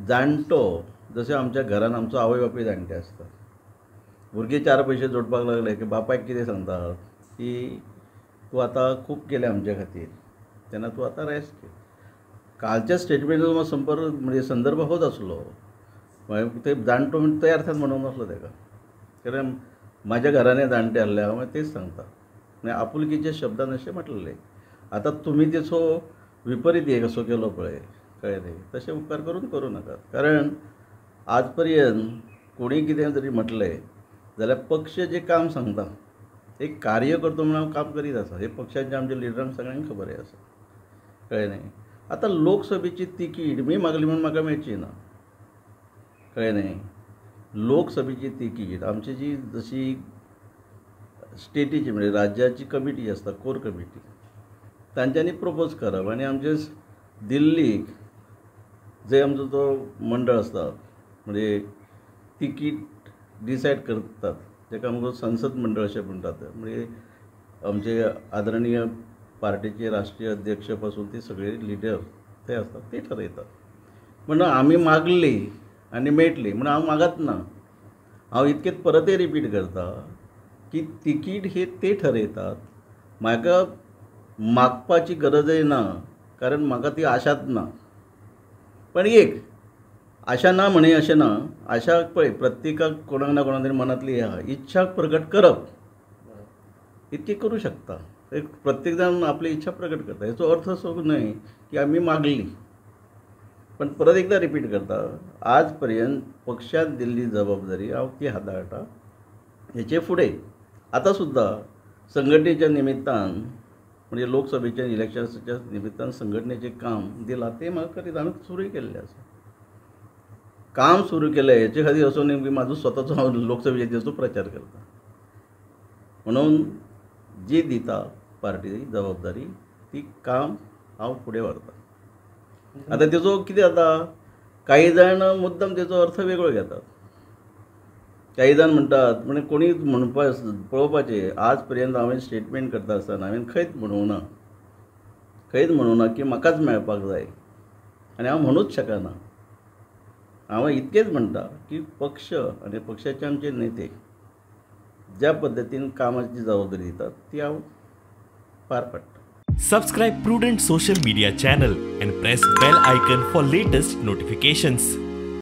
जाणटो जशें आमच्या घरान आमचो आवय बापूय जाणटे आसता, भुरगे 4 पयशे जोडपाक लागले की बापायक कितें सांगता की तूं आतां खूब केलें आमच्या खातीर, तेन्ना तूं आतां रेस्ट घे. कालच्या स्टेटमेंटाचो संपर्क म्हणजे संदर्भ होच आसलो. मागीर ते जाणटो म्हण त्या अर्थान म्हणूंक नासलो ताका, कारण म्हाज्या घरांनी जाणटे आहले हांव तेच सांगता, म्हणजे आपुलकीच्या शब्दान अशें म्हटलेलें. आतां तुमी तेचो विपरीत एक असो केलो पळय, कळ्ळें न्ही, तशें उपकार करून करूं नाकात. कारण आज पर्यंत कोणी कितें जरी म्हटलें जाल्यार पक्ष जें काम सांगता एक कार्यकर्तो म्हणून हांव काम करीत आसा, हे पक्षाचे आमच्या लिडरांक सगळ्यांक खबर आसा, कळ्ळें न्ही. आतां लोकसभेची तिकीट मी मागली म्हणून म्हाका मेळची ना, कळ्ळें न्ही. लोकसभेची तिकीट आमची जी जशी स्टेटीची म्हणजे राज्याची कमिटी आसता, कोर कमिटी, तांच्यांनी प्रपोज करप आनी आमचे दिल्लीक जे आमचो तो मंडळ आसता म्हणजे तिकीट डिसायड करतात, ताका आमकां संसद मंडळ अशें म्हणटात. म्हणजे आमचे आदरणीय पार्टीचे राष्ट्रीय अध्यक्ष पासून ते सगळे लिडर ते आसतात ते ठरयतात. म्हणून आमी मागली आनी मेळटली म्हणून हांव मागत ना. हांव इतकें परतय रिपीट करता की तिकीट हे ते ठरयतात, म्हाका मागपाची गरजय ना, कारण म्हाका ती आशाच ना. पण एक आशा ना म्हणी अशें ना, आशा पळय प्रत्येकाक कोणाक ना कोणा तरी मनांतली आहा इच्छा प्रकट करप इतकी करूं शकता. एक प्रत्येक जाण आपली इच्छा प्रकट करता, हेचो अर्थ असो न्हय की आमी मागली. पण परत एकदा रिपीट करता, आज पर्यंत पक्षान दिल्ली जबाबदारी हांव ती हाताळटा. हेचे फुडें आतां सुद्दां संघटनेच्या निमित्तान म्हणजे लोकसभेच्या इलेक्शन्साच्या निमित्तान संघटनेचें काम दिलां तें म्हाका करीत हांवें सुरूय केल्लें आसा. काम सुरू केलें हेचे खातीर असो न्ही की म्हाजो स्वताचो हांव लोकसभेचो प्रचार करता. म्हणून जी दिता पार्टी जबाबदारी ती काम हांव फुडें व्हरता. आतां तेजो कितें जाता, कांय जाण मुद्दम तेजो अर्थ वेगळो घेतात. कांय जाण म्हणटात म्हणजे कोणी म्हणपा पळोवपाचें आज पर्यंत हांवें स्टेटमेंट करता आसतना हांवें खंयच म्हणूंक ना, खंयच म्हणूंक ना की म्हाकाच मेळपाक जाय, आनी हांव म्हणूच शकना. हांव इतकेंच म्हणटा की पक्ष आनी पक्षाचे आमचे नेते ज्या पद्दतीन कामाची जबाबदारी दितात ती हांव पार पाडटा. Subscribe Prudent social media channel and press bell icon for latest notifications.